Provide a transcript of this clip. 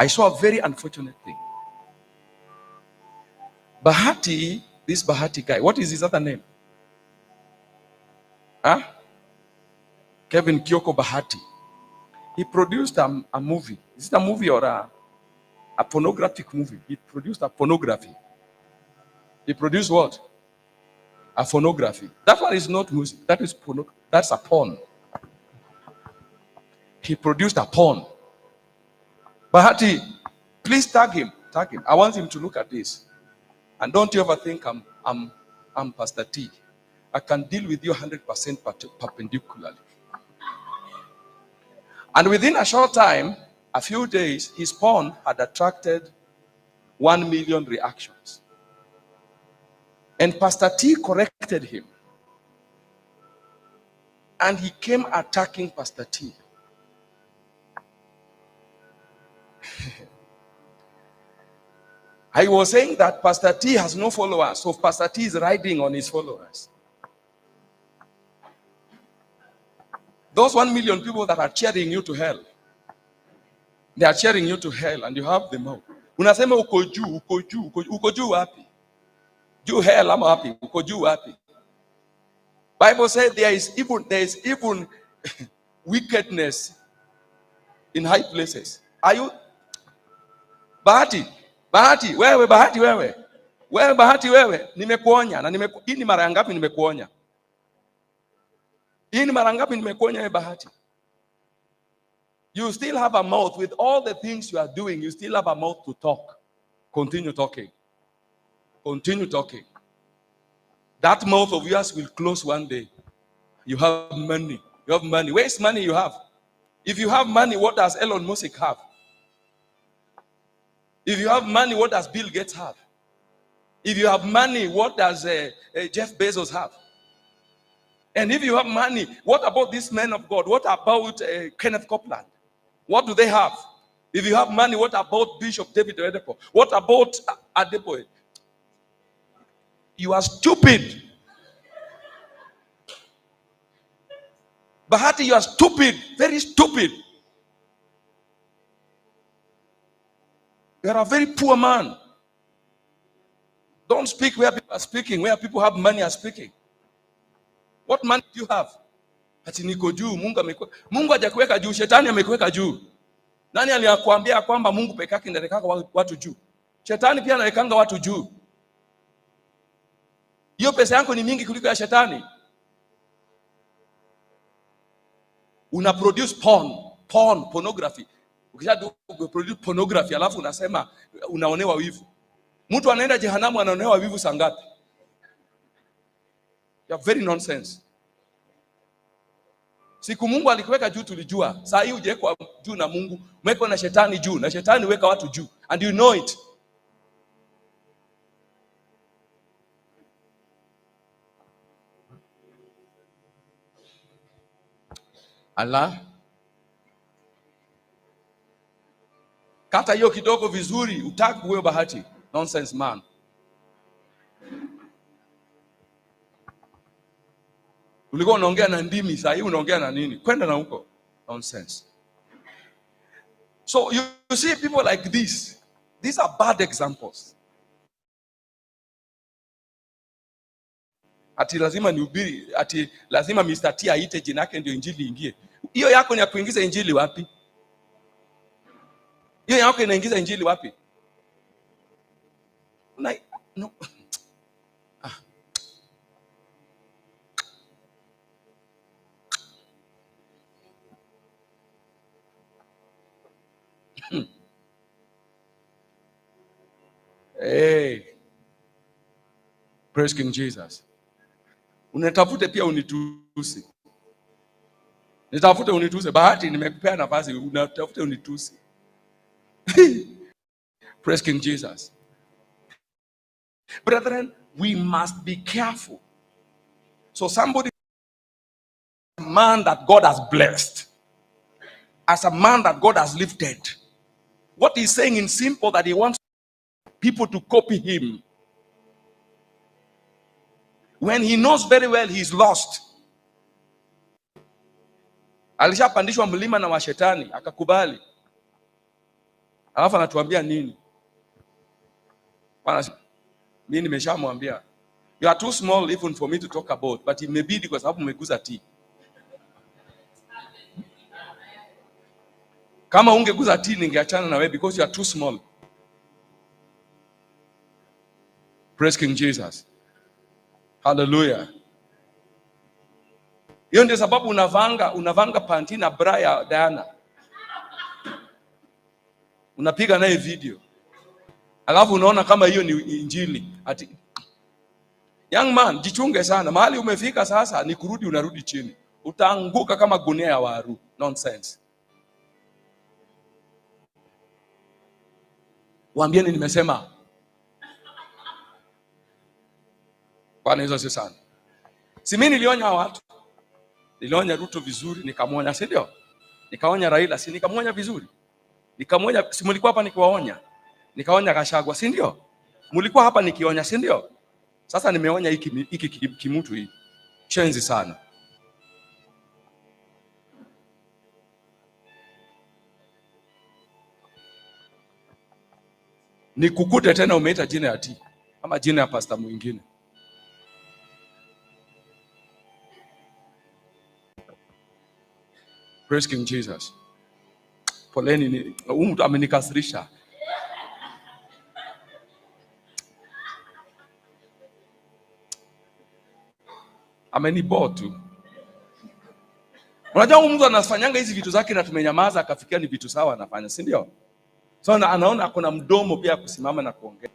I saw a very unfortunate thing. Bahati, this Bahati guy, what is his other name? Huh? Kevin Kioko Bahati. He produced a movie. Is it a movie or a pornographic movie? He produced a pornography. He produced what? A phonography. That one is not music. That is porno. That's a porn. He produced a porn. Bahati, please tag him. Tag him. I want him to look at this. And don't you ever think I'm Pastor T. I can deal with you 100% perpendicularly. And within a short time, a few days, his porn had attracted 1 million reactions. And Pastor T corrected him. And he came attacking Pastor T. I was saying that Pastor T has no followers, so Pastor T is riding on his followers. Those 1 million people that are cheering you to hell, they are cheering you to hell, and you have them out. Unasema uko juu, uko juu, uko juu wapi? Juu hell ama wapi? Uko juu wapi? Bible said there is even wickedness in high places. Are you Bahati? Bahati, wewe Bahati wewe. Wewe Bahati wewe, nimekuonya na hii ni mara ngapi nimekuonya? Hii ni mara ngapi nimekuonya wewe Bahati? You still have a mouth with all the things you are doing, you still have a mouth to talk. Continue talking. Continue talking. That mouth of yours will close one day. You have money. You have money. Where is money you have? If you have money, what does Elon Musk have? If you have money, what does Bill Gates have? If you have money, what does Jeff Bezos have? And if you have money, what about this man of God? What about Kenneth Copeland? What do they have? If you have money, what about Bishop David Oyedepo? What about Adeboye? You are stupid. Bahati, you are stupid. Very stupid. You are a very poor man. Don't speak where people are speaking, where people have money are speaking. What money do you have? Ati niko juu, Mungu amekuweka. Mungu hajakuweka juu, shetani amekuweka juu. Nani aliyakuambia kwamba Mungu peke yake ndiye anawekanga watu juu? Shetani pia anawekanga watu juu. Hiyo pesa yako ni mingi kuliko ya shetani. Una produce porn, porn, pornography. Ukisha produce pornography alafu unasema unaonewa wivu. Mtu anaenda jehanamu anaonewa wivu saa ngapi? You are very nonsense. Siku Mungu alikuweka juu tulijua. Saa hii hujawekwa juu na Mungu, umewekwa na shetani juu, na shetani weka watu juu and you know it. Allah. Kata hiyo kidogo vizuri, utaki huyo Bahati. Nonsense man. Ulikuwa unaongea na ndimi, saa hii unaongea na nini? Kwenda na huko. Nonsense. So you see people like this. These are bad examples. Ati lazima nihubiri, ati lazima Mr. T aite jina yake ndio injili ingie. Hiyo yako ni ya kuingiza injili wapi? Hiyo yako inaingiza injili wapi? Na, no. Ah. Hey. Praise King Jesus. Unitafute pia unitusi. Nitafute unituse. Bahati nimekupea nafasi, unatafute unitusi. Praise King Jesus. Brethren, we must be careful. So somebody, a man that God has blessed, as a man that God has lifted, what he's saying in simple that he wants people to copy him. When he knows very well he's lost. Alishapandishwa mlima na washetani, akakubali. Alafu anatuambia nini? Bwana, mimi nimeshamwambia you are too small even for me to talk about, but imebidi kwa sababu umeguza tea. Kama ungeguza tea ningeachana na wewe because you are too small. Praise King Jesus. Hallelujah. Hiyo ndio sababu unavanga panty na bra ya Diana. Unapiga naye video. Alafu unaona kama hiyo ni injili. Ati young man, jichunge sana. Mahali umefika sasa ni kurudi, unarudi chini. Utaanguka kama gunia ya waru. Nonsense. Waambieni nimesema. Bwana Yesu asifiwe sana. Si mimi nilionya watu. Nilionya Ruto vizuri, nikamwonya, si ndio? Nikaonya Raila, si nikamwonya vizuri? Nikamwonya, si mlikuwa hapa nikiwaonya? Nikaonya Gachagua, si ndio? Mlikuwa hapa nikionya, si ndio? Sasa nimeonya hiki kimutu hii. Shenzi sana. Nikukute tena umeita jina ya T ama jina ya pastor mwingine. Praise King Jesus. Poleni, huyu mtu amenikasirisha. Ameniboa tu. Unajua huyu mtu anafanyanga hizi vitu zake na tumenyamaza akafikia ni vitu sawa anafanya, si ndio? So anaona kuna mdomo pia kusimama na kuongea.